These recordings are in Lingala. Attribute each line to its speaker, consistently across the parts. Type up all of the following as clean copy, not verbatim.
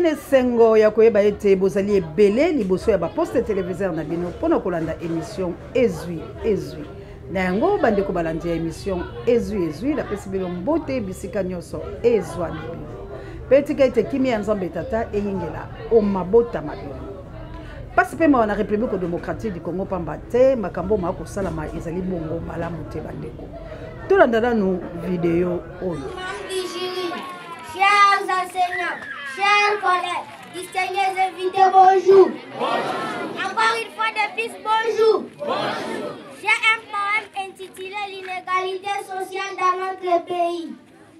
Speaker 1: na esengo ya koyeba ete bozali ebele liboso ya baposte televiseur na bino mpo na kolanda émission ezwi ezwi. Na yango bandeko balandi ya émission ezwi ezwi, napesi bino mbote bisika nyonso ezwami bino. Mpe tika ete kimia ya Nzambe Tata eyingela o mabota ma bino. Pasi mpe mawa na République démocratique du Congo, pamba te makambo ma kosalama ezali bongo malamu te bandeko. Tolanda nanu video oyo.
Speaker 2: Chers enseignants, chers collègues, distingués invités, bonjour. Bonjour. Encore une fois de plus, bonjour. Bonjour. J'ai un poème intitulé L'inégalité sociale dans notre pays.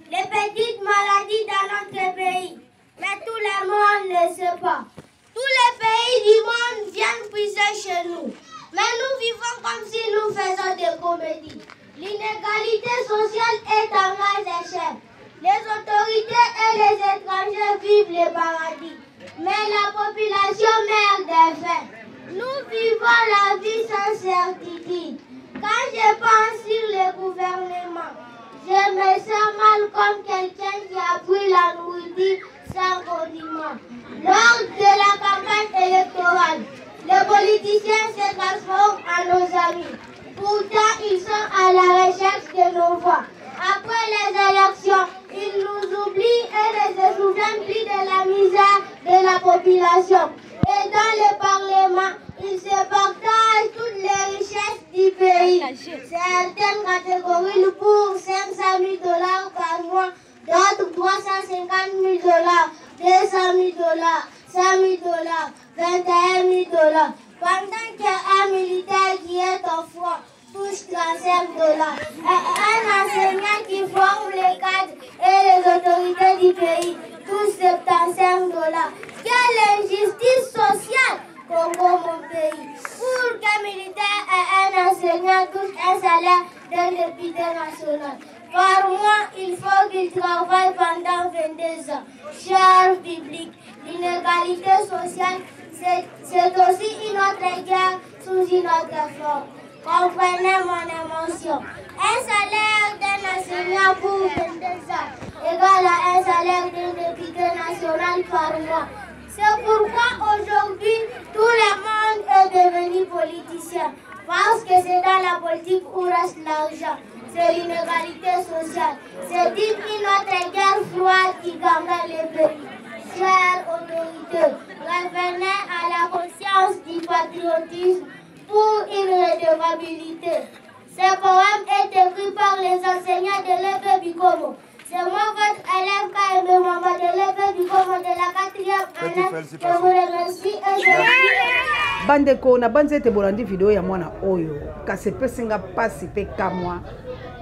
Speaker 2: Les petites maladies dans notre pays. Mais tout le monde ne sait pas. Tous les pays du monde viennent puiser chez nous. Mais nous vivons comme si nous faisions des comédies. L'inégalité sociale est en grande échelle. Les autorités et les étrangers vivent le paradis. Mais la population meurt de faim. Nous vivons la vie sans certitude. Quand je pense sur le gouvernement, je me sens mal comme quelqu'un qui a pris la nourriture sans condiment. Lors de la campagne électorale, les politiciens se transforment en nos amis. Pourtant, ils sont à la recherche de nos voix. Après les élections, ils nous oublient et ne se souviennent plus de la misère de la population. Et dans le Parlement, ils se partagent toutes les richesses du pays. Certaines catégories pour 500 000 dollars par mois, d'autres 350 000 dollars, 200 000 dollars, 100 000 dollars, 21 000 dollars. Pendant qu'un militaire qui est en front touche 35 dollars. Un enseignant qui forme les cadres et les autorités du pays touche 75 dollars. Quelle injustice sociale, Congo, mon pays. Pour qu'un militaire et un enseignant touchent un salaire d'un député national. Par mois, il faut qu'il travaille pendant 22 ans. Cher public, l'inégalité sociale, c'est aussi une autre guerre sous une autre forme. Comprenez mon émotion. Un salaire d'un enseignant pour 22 ans égale à un salaire d'un député national par mois. C'est pourquoi aujourd'hui, tout le monde est devenu politicien. Parce que c'est dans la politique où reste l'argent. C'est l'inégalité sociale. C'est une autre guerre froide qui gangrène le pays. Chères autorités, revenez à la conscience du patriotisme pour une redevabilité. Ce poème est écrit par les enseignants de l'EP Bikomo. C'est moi, votre élève KMB Mamba de l'EP Bikomo de la 4e année. Je vous remercie et je
Speaker 1: Bandeko, na banzi ete bolandi video ya mwana oyo, kasi epesi nga pasi mpe kamwa.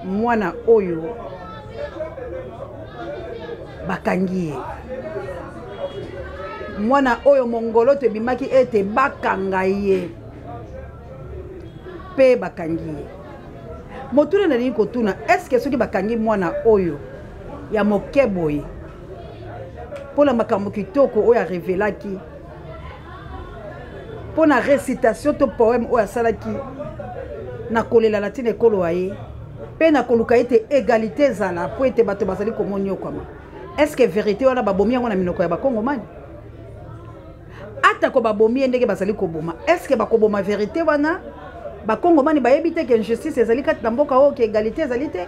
Speaker 1: Mwana oyo bakangi ye, mwana oyo mongolo to ebimaki ete bakanga ye mpe bakangi ye. Motuna nalingi kotuna, eske soki bakangi mwana oyo ya moke boye mpo na makambo kitoko oyo arevelaki, mpo na récitation to poème oyo asalaki na kolela na ntina ekolo ya ye mpe na koluka ete égalité ezala mpo ete bato bazali komoniokwama, est-ce que vérité wana babomi yango na minoko ya bakongomani? Atako babomi ye ndenge bazali koboma, est-ce que bakoboma vérité wana? Bakongomani bayebi te ke injustice ezali kati na mboka oyo, ke égalité ezali te.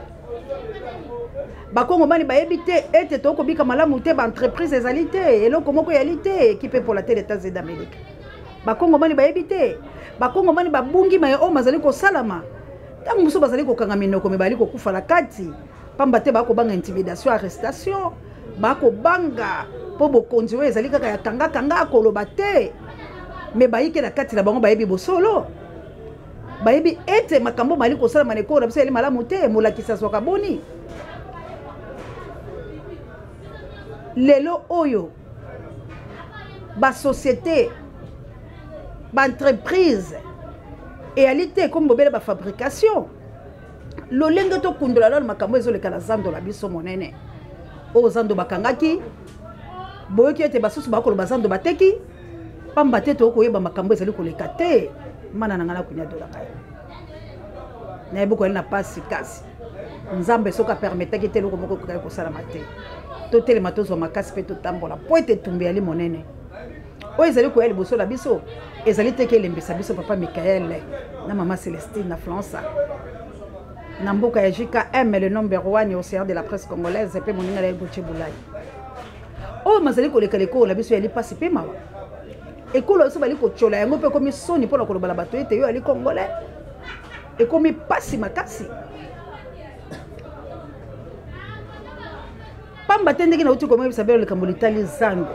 Speaker 1: Bakongomani bayebi te ete tokobika malamu te, baentreprise ezali te, eloko moko eyali te, ekipe epola te l'États-Unis d'Amérique. Bakongomani bayebi te, bakongomani babungi maye oyo mazali kosalama. Ntango mosusu bazali kokanga minoko me bazali kokufa na kati, pamba te bakobanga intimidation, arrestation, bakobanga mpo bokonzi oyo ezali kaka ya kangakanga koloba te. Me bayike na kati na bango bayebi bosolo, bayebi ete makambo mali kosalama na ekolo na biso ezali malamu te. Molakisi azwaka boni lelo oyo? Basociété, baentreprise eyali te, ekomi bobele bafabrication. Lolenge tokundola nano makambo ezoleka na zando na biso monene oyo, zando bakangaki. Boyoki ete basusu bakoloba zando bateki, pamba te tokoyeba makambo ezali koleka te. Mana na ngai nakunya dolaka yo, nayebi koyali na pasi, kasi Nzambe soki apermetaki te, eloko moko ekokaki kosalama te. Totelema, tozwa makasi mpe totambola, mpo ete etumba eyali monene oyo ezali koya liboso na biso. Ezali te kelembisa biso. Papa Michael na mama Celestine na Flansa na mboka ya JKM, le number one océan de la presse congolaise, mpe moninga na ye Gautier Bulai. Oyo mazali koleka lekolo na biso yali mpasi mpe mawa. Ekolo biso bali kotyola yango, mpe ekomi soni mpona koloba na bato ete yo ali Congolais. Ekomi mpasi makasi, pamba te ndenge nauti komoyebisa bino likambo litali zando,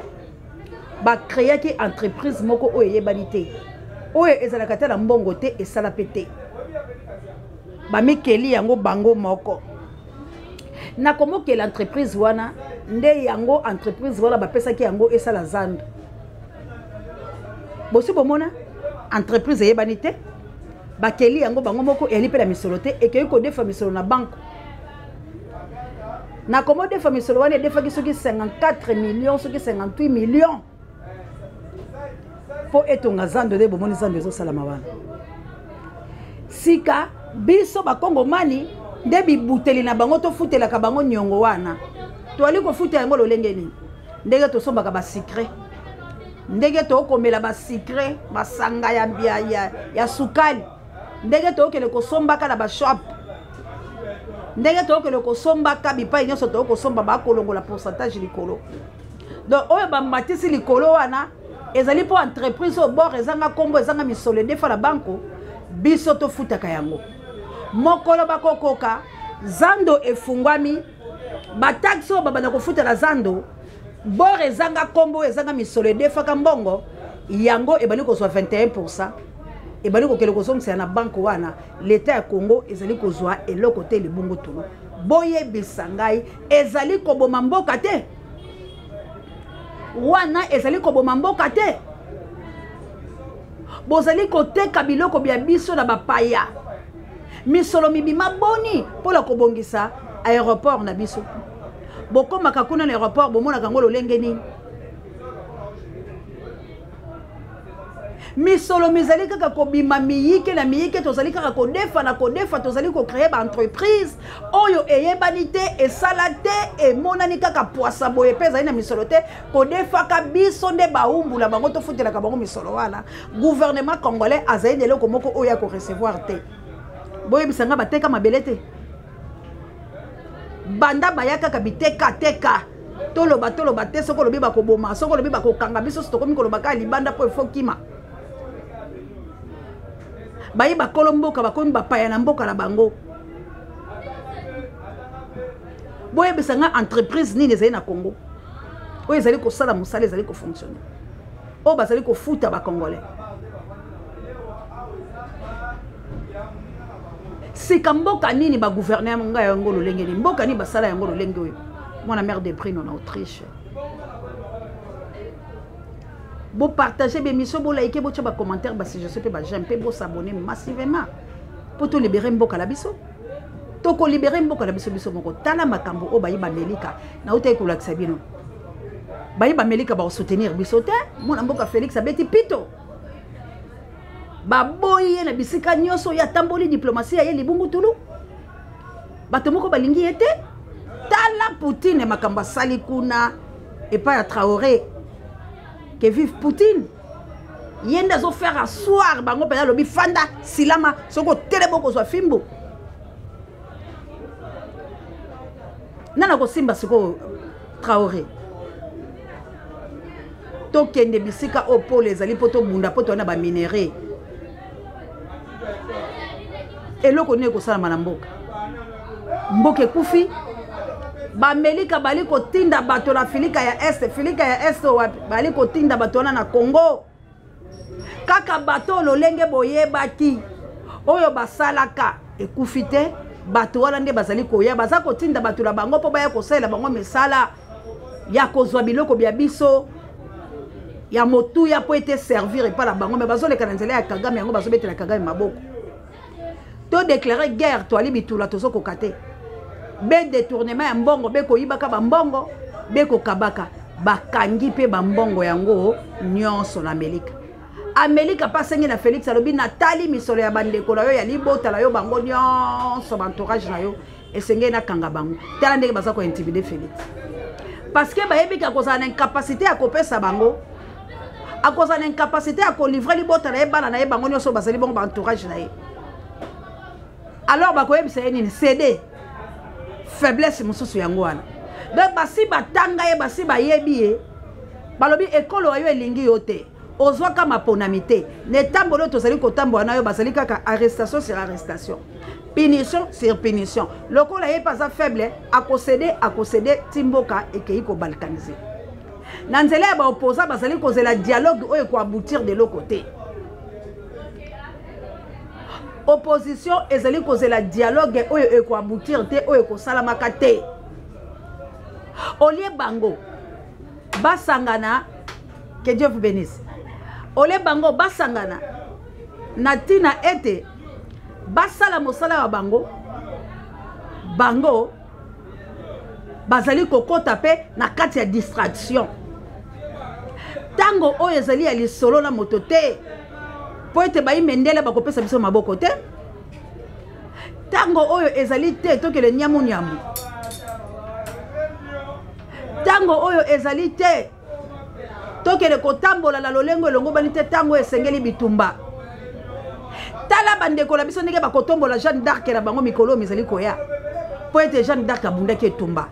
Speaker 1: bacréaki entreprise moko oyo eyebani te, oyo ezalaka te na mbongo te, esala mpe te. Bamikeli yango bango moko na komokela entreprise wana. Nde yango entreprise wana bapesaki yango esala zando. Bosi bomona entreprise eyebani te, bakeli yango bango moko, eyali mpe na misolo te, ekei kodefa misolo na banque. Na komodefa misolo wana, edefaki soki 54 millions, soki 58 millions, mpo etonga zando. Nde bomoni zando ezosalama wana sika. Biso Bakongomani nde bibuteli na bango, tofutelaka bango niongo wana. Toali kofuta yango lolenge nini? Ndenge tosombaka basucre, ndenge tokomela basucre, masanga ya sukali, ndenge tookende kosombaka na bashop, ndenge tookende kosombaka bipai nyonso tookosomba, bakolongola pourcentage likolo. Donc oyo bamatisi likolo wana ezali mpo entreprise oyo bord ezanga nkombo, ezanga misolo, edefa na banko. Biso tofutaka yango. Mokolo bakokoka, zando efungwami, bataxe oyo babanda kofuta na zando bord ezanga nkombo, oyo ezanga misolo, edefaka mbongo yango, ebandi kozwa 21, ebandi kokende kozongisela na banque wana. Leta ya Congo ezali kozwa eloko te, libungu tulu. Boyebisa ngai, ezali koboma mboka te wana? Ezali koboma mboka te? Bozali koteka biloko bya biso na bapaya. Misolo mibima boni mpona kobongisa aéroport na biso? Bokomaka kuna na aéroport, bomonaka yango lolenge nini? Misolo mizali kaka kobima miyike na miyike. Tozali kaka kodefa na kodefa, tozali kocréer baentreprise oyo eyebani te, esala te, emonani kaka pwasa boye, mpe ezali na misolo te. Kodefaka biso nde baumbula bango, tofutelaka bango misolo wana. Gouvernement congolais azali na eloko moko oyo ya korecevoir te. Boyebisa nga, bateka mabele te banda baya kaka bitekateka. Toloba, toloba te. Soki olobi, bakoboma. Soki olobi, bakokanga. Biso tokomi koloba kaka libanda mpo efo kima. Baye bakolo mboka bakomi bapaya na mboka na bango. Boyebisa nga, entreprise nini ezali na Congo oyo ezali kosala mosala, ezali kofonctionne, oyo bazali kofuta Bacongolais? Sika mboka nini bagouverne ngai yango lolenge nini? Mboka nini basala yango lolenge oyo? Mwana mare de Brino na Autriche. Bopartage bémission, bolike, botya bacommentaire, basuggestion mpe baj'aime, mpe bosabonne massivement mpo tolibere mboka na biso. Tokolibere mboka na biso biso moko. Tala makambo oyo bayi bamelika nautaki kolakisa bino. Bayi bamelika bakosoutenir biso te. Mwana mboka Félix abeti pito, baboyi ye na bisika nyonso oyo atamboli. Diplomatie ya ye libungutulu, bato moko balingi ye te. Tala Poutine, makambo asali kuna epai ya Traoré. Que vive Poutine! Ye nde azofaire asseoir bango mpenza. Alobi: "Fanda, silama, soki otelemi okozwa fimbu." Nana kosimba sikoyo Traoré. Tokende bisika oyo pole ezali mpo tobunda, mpo toya na baminerais. Eloko nini ekosalama na mboka? Mboka ekufi. Bamelika bali kotinda bato na Filika ya Este. Filika ya Este wapi bali kotinda bato wana? Na Congo kaka bato lolenge boyebaki oyo basalaka ekufi te. Bato wana nde bazali koya, baza kotinda bato na bango mpo baya kosalela bango misala ya kozwa biloko bya biso ya motuya mpo ete servir epai na bango. Me bazoleka na nzela ya Kagame, yango bazobetela Kagame maboko. Todéclare guerre, toali bitula, tozokoka te. Be détournement ya mbongo, be koyibaka bambongo, be kokabaka, bakangi mpe bambongo yango nyonso na Amerika. Amerika mpe asengi na Félix, alobi: "Natali misolo ya bandeko na yo, ya libota na yo, bango nyonso, baentourage na yo. Esengeli nakanga bango. Tala ndenge baza kointimide Félix, parce que bayebi ke akozala na incapacité ya kopesa bango, akozala na incapacité ya kolivre libota na ye, bana na ye, bango nyonso bazali bongo baentourage na ye. Alors bakoyebisa ye nini? Cd faiblesse mosusu yango wana. Donc basi batanga ye, basi bayebi ye, balobi ekolo yo elingi yo te, ozwaka maponami te na etamboli oyo tozali kotambola na yo, bazali kaka arrestation sur arrestation, punition sur punition. Lokola ye mpe aza faible, akosede, akosede ti mboka ekei kobalkanize na nzela ya baopposant. Bazali kozela dialogue oyo ekoaboutir de eloko te. Opposition ezali kozela dialogue oyo ekoaboutir te, oyo ekosalamaka te. Olie bango basangana, que Dieu vous bénisse, olie bango basangana na ntina ete basala mosala ya bango. Bango bazali kokɔta mpe na kati ya distraction. Ntango oyo ezali ya lisolo na moto te, mpo ete bayimendele bakopesa biso maboko te. Ntango oyo ezali te tokele nyamunyamu. Ntango oyo ezali te tokende kotambola na lolengo elongobani te. Ntango oyo esengeli bitumba. Tala bandeko na biso ndenge bakotombola Jeanne d'Arc na bango mikolo oyo mizali koya, mpo ete Jeanne d'Arc abundaki etumba.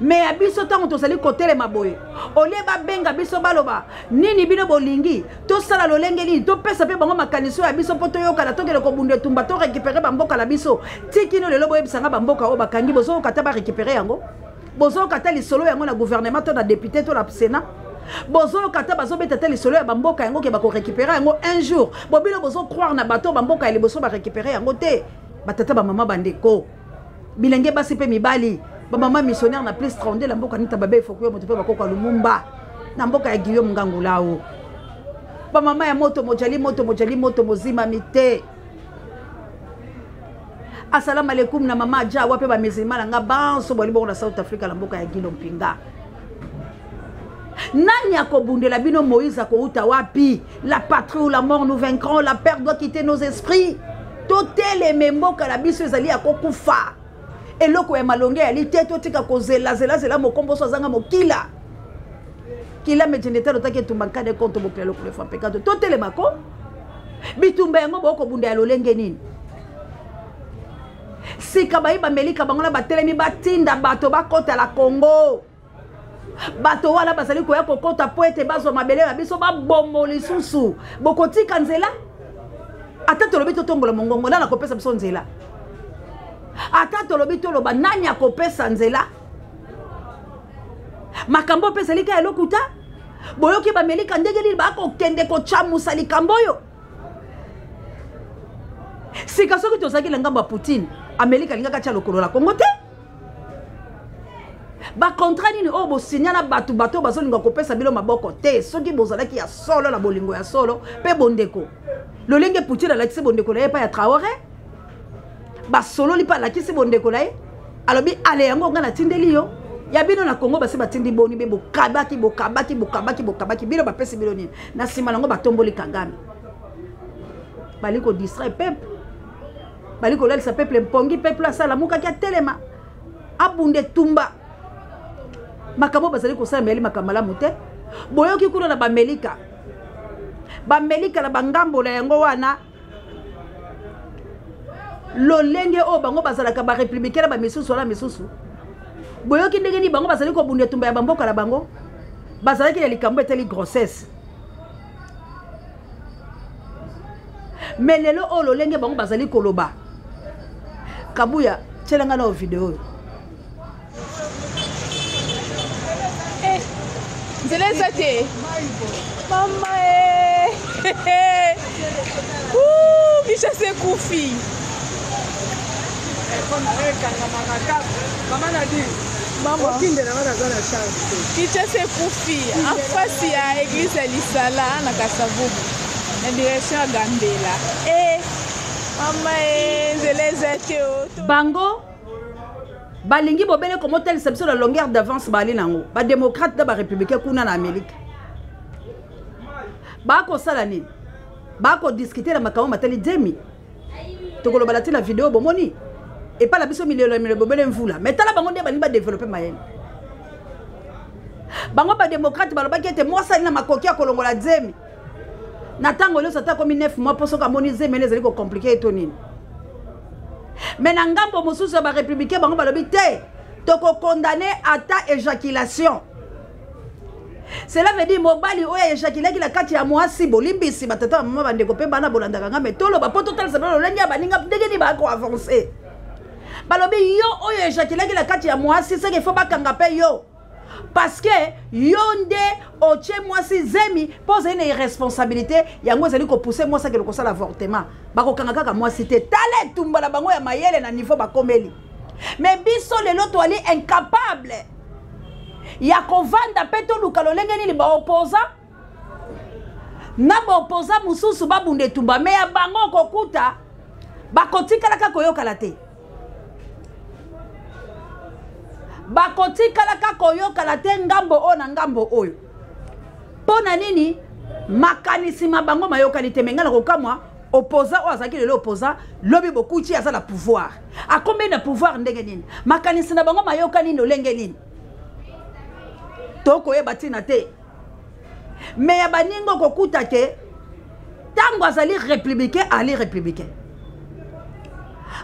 Speaker 1: Me ya biso, ntango tozali kotelema boye, olie babenga biso, baloba nini? Bino bolingi tosala lolenge nini? Topesa mpe bango makanisi oyo ya biso mpo toyokana, tokende kobunda etumba, torécupere bamboka na biso. Tikino lelo, boyebisanga, bamboka oyo bakangi, bozoyoka ata barécupere yango? Bozoyoka ata lisolo yango na gouvernement to na député to na Sénat? Bozoyoka ata bazobeta te lisolo ya bamboka yango ke bakorécupere yango un jour? Bobino bozocroire na bato, bamboka ya liboso barécupere yango te. Batata, bamama, bandeko, bilenge basi mpe mibali, bamama missionnaire na plus 32 na mboka Nita Babe Efokuyo moto mpe bakoko ya Lumumba na mboka ya Guillaume Ngangulao, bamama ya moto mojali, moto mojali, moto mozimami te. Asalamu alaikum na mama Ajawa mpe bamusulman na nga banso bwali bongo na South Africa na mboka ya Gilo Mpinga. Nani akobundela bino? Moïse akouta wapi? La patrie ou la mort, nous vaincrons. La peur doit quitter nos esprits. Toteleme, mboka na biso ezali ya kokufa, eloko ya malonge yali te. Totika kozelazelazela mokomboso azanga mokila kila mejendetalo otaki etumba nkade konto bokila lokolo efa mpekato. Totelema ko bitumba yango bokobunda ya lolenge nini? Sika bayi bamelika bango na batelemi, batinda bato bakota la Congo. Bato wana bazali koya kokota mpo ete bazwa mabele na biso, babomo lisusu. Bokotika nzela? Ata tolobi totombola mongongo, nani akopesa biso nzela? Ata tolobi toloba, nani akopesa nzela? Makambo mpe ezali kaka ya lokuta. Boyoki bamelika ndenge nini bakokende kocamusa likambo oyo sika? Soki tozalaki na ngambo ya Poutine, Amerika alingaka atya lokolo na Kongo te. Bakontra nini oyo bosinya na bato, bato oyo bazolinga kopesa bino maboko te? Soki bozalaki ya solo na bolingo ya solo mpe bondeko, lolenge Poutine alakisi bondeko na ye epai ya Traore, basololi mpe alakisi bondeko na ye, alobi: "Ale, yango ngai natindeli yo ya bino na Kongo." Basi batindi boni be? Bokabaki, bokabaki, bokabaki, bokabaki bino, bapesi bino nini na nsima nango? Batomboli Kagame, bali kodistraire peuple, bali kolalisa peuple mpongi. Peuple asalamukaki, atelema, abunda etumba. Makambo bazali kosala meyali makambo malamu te. Boyoki kuna na bamelika, bamelika na bangambo na yango wana, lolenge oyo bango bazalaka barepublicain na bamisusu wana misusu, boyoki ndenge nini bango bazali kobunda etumba ya bamboka na bango? Bazalaki na likambo etali grossesse. Me lelo oyo, lolenge bango bazali koloba, Kabuya, tielanga na video oyo.
Speaker 3: Eh, nzela eza te, mama e. Kinshasa ekufi. Kinshasa ekufi en face ya église ya Lisala na Kasavubu, na direction ya Gambela. E mama e, nzela eza te o.
Speaker 1: Bango balingi bobele komotalisa biso na longueur d'avance bali nango, badémocrate na barépublicain kuna na Amérique. Bakosala nini? Bakodiskute na makambo matali demi. Tokoloba na ntina video bomoni. Epai na biso milelo ya milelo bobele mvula. Mais tala bango nde balingi badevelope mayele. Bango bademokrate balobaki ete mwasi ali na makoki ya kolongola zemi na ntango nyonso, ata akomi 9 mois, mpo soki amoni zemi ene ezali kocomplike ye to nini. Me na ngambo mosusu ya barepublicain, bango balobi te, tokokondane ata éjaculation. Cela veut dire mobali oyo aejaculaki na kati ya mwasi. Bolimbisi batata, bamama, bandeko mpe bana bolandaka nga, me toloba mpo totalisa bino lolenge ya baninga ndenge nini bakoavance. Balobi yo oyo ejaculaki na kati ya mwasi, seke fo bakanga mpe yo, parce que yo nde otie mwasi zemi mpo ozali na irresponsabilité. Yango ezali kopousse mwasi akende kosala avortement. Bakokanga kaka mwasi te. Tala etumba na bango ya mayele na niveau bakomeli. Me biso lelo toali incapable ya kovanda mpe toluka lolenge nini baopoza na baopoza mosusu babunda etumba. Me ya bango okokuta bakotikalaka koyokana te, bakotikalaka koyokana te, ngambo oyo na ngambo oyo. Mpo na nini? Makanisi ma bango mayokani te. Me ngai na kokamwa, opposant oyo azalaki lelo opposant, lobi bokuti aza na pouvoir. Akombi na pouvoir ndenge nini? Makanisi na bango mayokani lolenge nini? Tokoyeba ntina te. Me ya baninga okokuta ke ntango azali républicain, ali républicain,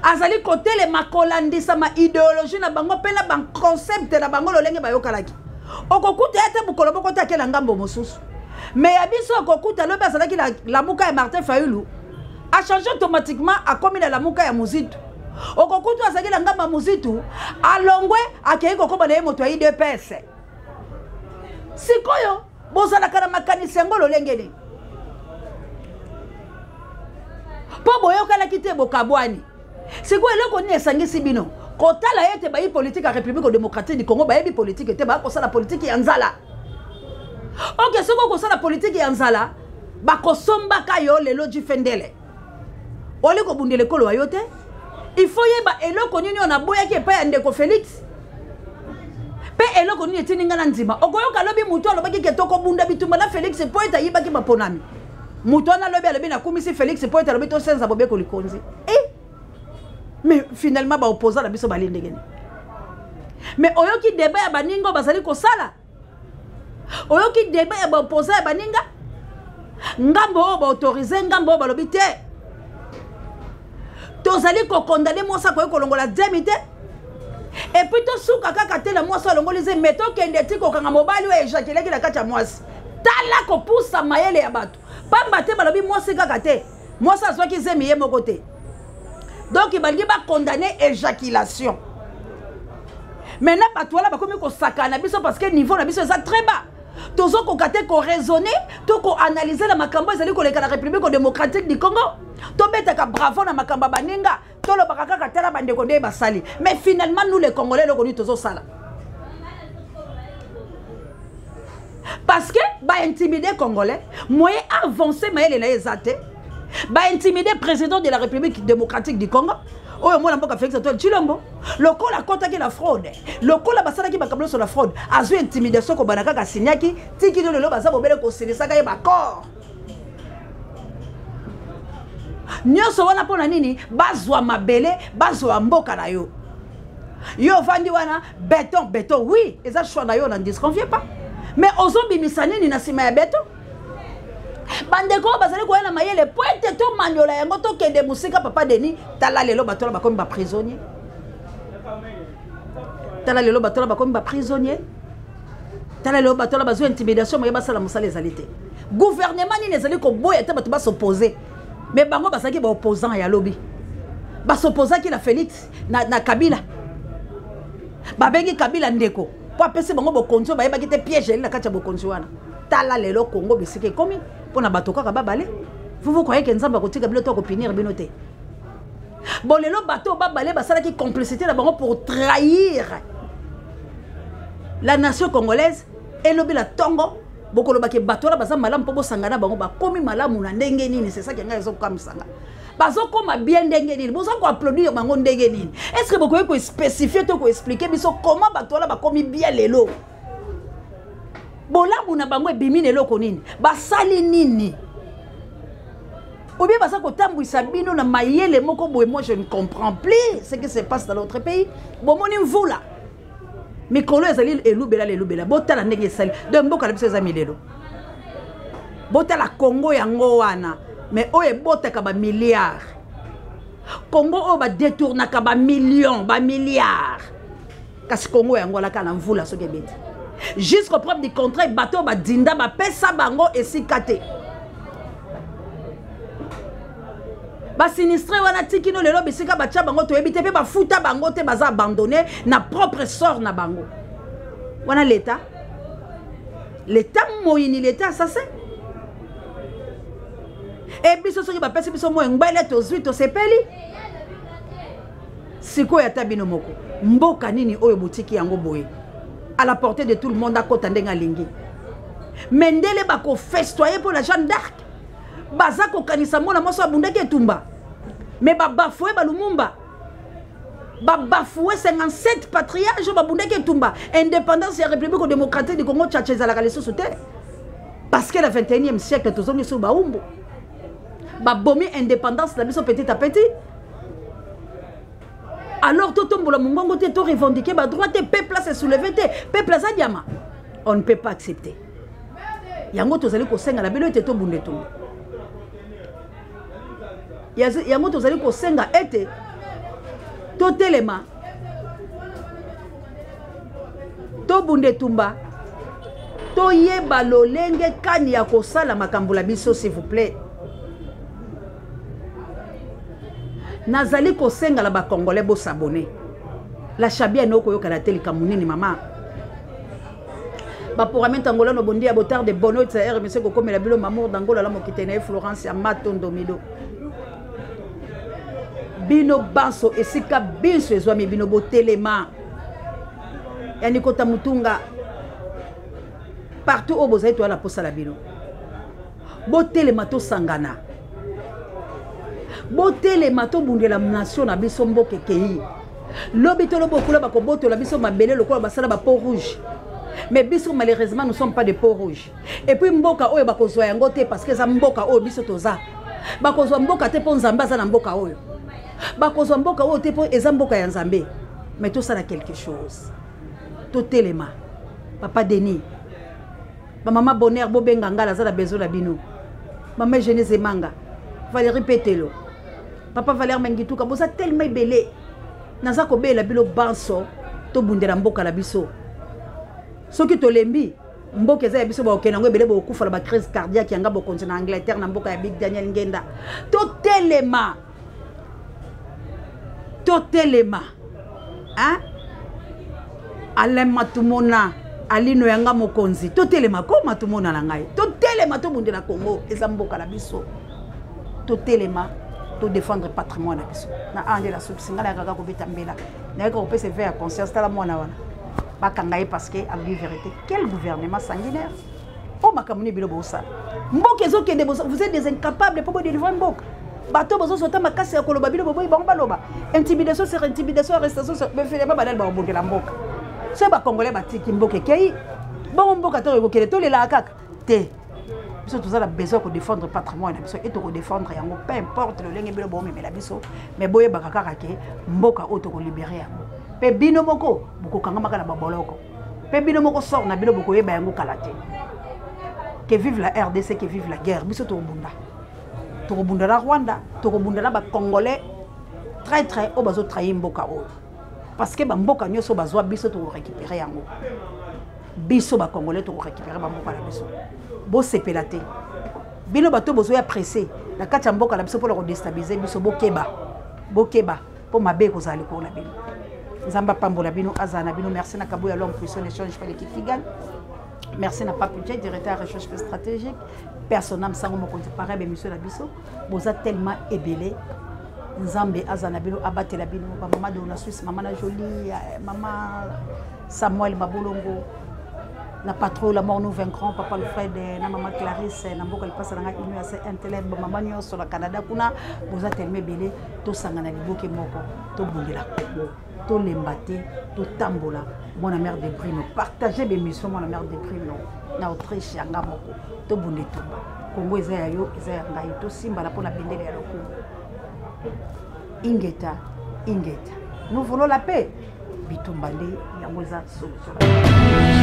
Speaker 1: azali kotelema kolandisama idéologie na bango mpe na baconcept na bango lolenge bayokalaki. Okokuta ye te mokolo moko te ake na ngambo mosusu. Me ya biso okokuta lobi azalaki na Lamuka ya Martin Fayulu, achange automatiquement, akomi na Lamuka ya Muzitu. Okokuta azalaki na ngambo ya Muzitu, alongwe, akei kokóma na ye moto ya UDPS. Sikoyo bozalaka na makanisi yango lolenge nini? Mpo boyokanaki te, bokabwani. Sikoyo eloko nini esangisi bino? Kotala ete bayi politike ya République démocratique du Congo bayebi politike te, bakosala politike ya nzala. Ok, soki okosala politike ya nzala, bakosombaka yo. Lelo jifendele oli kobundela ekolo ya yo te. Il faut yeba eloko nini oyo naboyaki epai ya ndeko Félix mpe eloko nini etindi ngai na ndima. Okoyoka alobi motu alobaki ke tokobunda bitumba na Félix mpo ete ayibaki maponami. Moto wana alobi, alobi nakumisi Félix mpo ete alobi tosenza bobeko likonzi. E mais finalement baopposant na biso bali ndenge nini? Mais oyoki débat ya baninga oyo bazali kosala, oyoki débat ya baopposant ya baninga, ngambo oyo baautorise, ngambo oyo balobi te, tozali kokondane mwasi akoki kolongola zemi te. Et puis tosuka kaka te na mwasi alongoli zemi, me tokende ti kokanga mobali oyo ejaculaki na kati ya mwasi. Tala kopusa mayele ya bato pamba te. Balobi mwasi kaka te, mwasi azwaki zemi ye moko te, donc balingi bakondane éjaculation. Maintenant bato wana bakomi kosakana na biso parce que niveau na biso eza très bas. Tozokoka te koraisonne to koanalyse na makambo ezali koleka na République démocratique du Congo. Tobetaka bravo na makambo ya baninga, tolobaka kaka tala bandeko nde basali. Mais finalement nous les Congolais, eloko nini tozosala? Parce que baintimide Congolais, moyen avancé mayele na ye eza te. Baintimide président de la République démocratique du Congo oyo mwana mboka Félix Antoine Tshilombo, lokola akɔtaki na fraude, lokola basalaki makambo nyonso na fraude, azwi intimidation kobanda kaka asinyaki tikino lelo baza bobele kosilisaka ye bacor nyonso wana. Mpo na nini? Bazwa mabele, bazwa mboka na yo. Yo ovandi wana, béton, béton. Oui, eza choix na yo, na disconvient pas, mais ozobimisa nini na nsima ya béton? Bandeko oyo bazali koya na mayele po ete tomanyola yango, tokende mosika. Papa Denis, tala lelo bato wana bakomi baprisonnier. Tala lelo bato wana bakomi baprisonnier. Tala lelo bato wana bazwa intimidation, moye basala mosala ezali te. Gouvernement nini ezali koboya te bato basopose? Mais bango bazalaki baopposant ya lobi, basopozaki na Félix, na Kabila. Babengi Kabila ndeko mpo apesi bango bokonzi oyo bayebaki te piège eli na kati ya bokonzi wana. Tala lelo Congo bisika ekomi mpo na bato kaka babale. Vous vous croyez ke Nzambe akotika bino to akopunir bino te? Bon, lelo bato oyo babale basalaki complicité na bango pour trahir la nation congolaise. Elobi na ntongo bokolobaki bato wana baza malamu mpo bosangana bango, bakomi malamu na ndenge nini? C'est ça ke ngai ezokamisanga. Bazokoma bien ndenge nini? Boza koapplaudir bango ndenge nini? Est ce que bokoki kospécifie to koexplike biso comment bato wana bakomi bien lelo? Bolamu na bango ebimi na eloko nini? Basali nini? Ou bien baza kotambwisa bino na mayele moko boye. Moi, je ne comprends plus ce qui se passe dans notre pays. Bomoni mvula mikolo ezali elubela lelubela, botala ndenge esali. Donc mboka na biso eza milelo. Botala Congo yango wana, mais oyo ebotaka bamilliard, Congo oyo badetournaka bamillion, bamilliard, kasi Congo yango alaka na mvula soki ebeti, jusqu'au preuve du contraire, bato oyo badinda bapesa bango esika te. Basinistre wana tikino lelo bisika batya bango toyebi te, mpe bafuta bango te, baza abandonné na propre sort na bango wana. Leta, leta moyini, leta assassin. E biso soki bapesi biso moi ngbele, tozwi, tosepeli. Sikoyo ata bino moko, mboka nini oyo botiki yango boye à la portée de tout le monde, akota ndenge alingi? Mais ndele bakofestoyer mpo na Jeanne d'Arc, baza kokanisa mwana mwasi abundaki etumba, mais babafue balumumba, babafue 57 patriarche oyo babundaki etumba indépendance ya République démocratique du Congo. Tchatcha ezalaka lisusu te, parce que na 21e siècle tozongi so baumbu, babomi indépendance na biso petit à petit. Alors totombola mongongo te, torevendiquer badroit te, peuple ase soulever te, peuple aza diama. On ne peut pas accepter yango. Tozali kosenga na bino ete tobunda etumba yango. Tozali kosenga ete totelema, tobunda etumba, toyeba lolenge kani ya kosala makambo na biso. S'il vous plaît, nazali kosenga na bacongolais, bosabonner la chabia na okoyokana te. Likambo nini, mama baporamento angola no bondi ya botarde bono tsa RMC kokomela bino mamour d'Angola la mokite na ye Florence ya Matondo Mido. Bino banso esika biso ezwami, bino botelema ya Nikota Mutunga partout oyo bozali, toya na posa na bino. Botelema, tosangana, botelema, tobundela nation na biso. Mboka ekei lobi, tolobi okula bakobotola biso mabele lokola basala bapeau rouge. Mais biso, malheureusement, nous sommes pas de peau rouge. Et puis mboka oyo bakozwa yango te, parce que eza mboka oyo biso toza. Bakozwa mboka te mpo Nzambe aza na mboka oyo. Bakozwa mboka oyo te mpo eza mboka ya Nzambe. Mais tosala quelque chose, totelema. Papa Denis, bamama Bonheur, bobenga ngai, naza na besoin na bino. Mama Genese Emanga, Valérie Petelo, papa Valère Mengituka, boza tellement ebele, naza kobela bino banso. Tobundela mboka na biso. Soki tolembi, mboka eza ya biso, bakokende yango ebele, bokokufa na bacrise cardiaque. Yanga bokonzi na Angleterre, na mboka ya Big Daniel Ngenda. Totelema, totelema, hein? Alain Matumona, Alino, yanga mokonzi, totelema ko Matumona na ngai. Totelema, tobundela Congo, eza mboka na biso. Totelema, todéfendre patrimoine na biso. Na awa nde nasukisi ngai, nayakaka kobeta mbela, nayaka kopesa éveil ya conscience. Tala mwana wana, bakanga ye parce que alobi vérité. Quel gouvernement sanguinaire oyo! Makambo nini bino bosala? Mboka ezokende, vous êtes des incapables mpo bodélivrer mboka. Bato bozozwa ta makasi ya koloba, bino boboyi bango baloba. Intimidation sur intimidation, arrestation sur, mais finalement banani bakobundela mboka? Soki bacongolais batiki mboka ekei bongo, mboka ntango ekokende, tolelaka kaka te. Biso toza na besoin ya kodéfendre patrimoine na biso e tokodéfendre yango, peu importe lolenge bino bomemela biso. Mais boyebaka kaka ke mboka oyo tokolibérer yango, mpe bino moko bokokangamaka na baboloko, mpe bino moko sort na bino bokoyeba yango kala te. Que vive la RDC, que vive la guerre! Biso tokobunda, tokobunda na Rwanda, tokobunda na bacongolais traître oyo bazotrahir mboka oyo, parce que bamboka nyonso bazwa, biso tokorécupérer yango. Biso bacongolais tokorécupérer bamboka na biso. Bosepela te, bino bato bozoya presse na kati ya mboka na biso mpona kodéstabiliser biso. Bokeba, bokeba, mpo mabe ekozala likolo na bino. Nzambe apambola bino, azala na bino. Merci na Kabuya, l'homme puissant, l'échange fait l'équipe qui gagne. Merci na Pape J, directeur ya recherche stratégique personnam sango mokonzi pareil. Bémission na biso, boza tellement ebele. Nzambe aza na bino, abatela bino. Bamama de la Suisse, mama na Jolie, mama Samuel Mabolongo na patrouille la mort, nous vaincrons. Papa Alfred na mama Clarisse na mboka lipasa na ngai inu ya se intelect. Bamama nyonso na Canada kuna, boza tellement ebele. Tosangana liboke moko, tobundela Congo, tolemba te, totambola. Mwana mare de Brino, partage bémission. Mwana mare de Brino na Autriche, yanga moko, tobunda etumba. Kongo eza ya yo, eza ya ngai, tosimbana mpo na bendele ya lokumu. Ingeta, ingeta, nous voulons la paix. Bitumba nde yango eza solution.